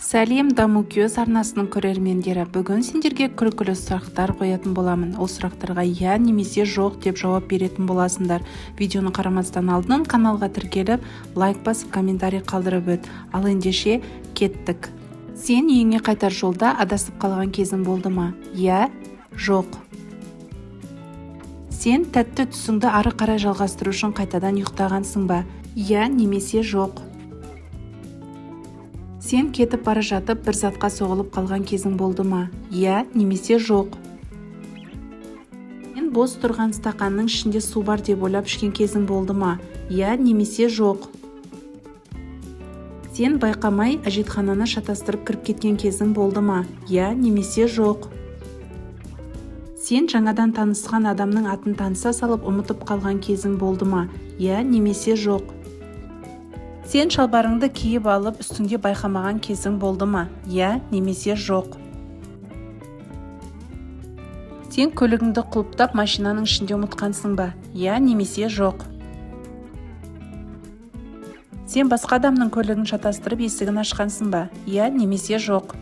Сәлем, Даму Күйөз арнасының көрермендері! Бүгін сендерге күлкілі сұрақтар қоятын боламын. Ол сұрақтарға «иә» немесе «жоқ» деп жауап беретін боласыңдар. Видеоны қарамастан алдын каналға тіркеліп, лайк басып, комментарий қалдырып өт. Ал ендеше, кеттік. Сен үйіңе қайтар жолда адасып қалған кезің болды ма? Иә, жоқ. Сен тәтті түсіңді ары қарай жалғастыру үшін қайтадан ұйықтағансың ба? Иә немесе жоқ. Сен кетіп бара жатып, бір затқа соғылып қалған кезің болды ма? Иә немесе жоқ. Сен бос тұрған стақанның ішінде су бар деп ойлап ішкен кезің болды ма? Иә немесе жоқ. Сен байқамай әжетхананы шатастырып кіріп кеткен кезің болды ма? Иә немесе жоқ. Сен жаңадан танысқан адамның атын таныса салып ұмытып қалған кезің болды ма? Иә немесе жоқ. Сен шалбарыңды киіп алып, үстіңде байқамаған кезің болды ма? Иә немесе жоқ. Сен көлігіңді құлыптап, машинаның ішінде ұмытқансың ба? Иә немесе жоқ. Сен басқа адамның көлігін шатастырып, есігін ашқансың ба? Иә немесе жоқ.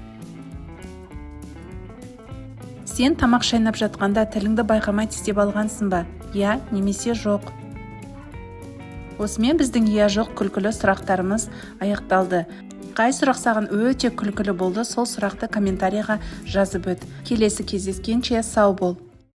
Сен тамақ шайнап жатқанда тіліңді байқамай тістеп алғансың ба? Иә немесе жоқ. Осымен біздің иә, жоқ күлкілі сұрақтарымыз аяқталды. Қай сұрақ саған өте күлкілі болды, сол сұрақты комментарийға жазып өт. Келесі кездескенше сау бол!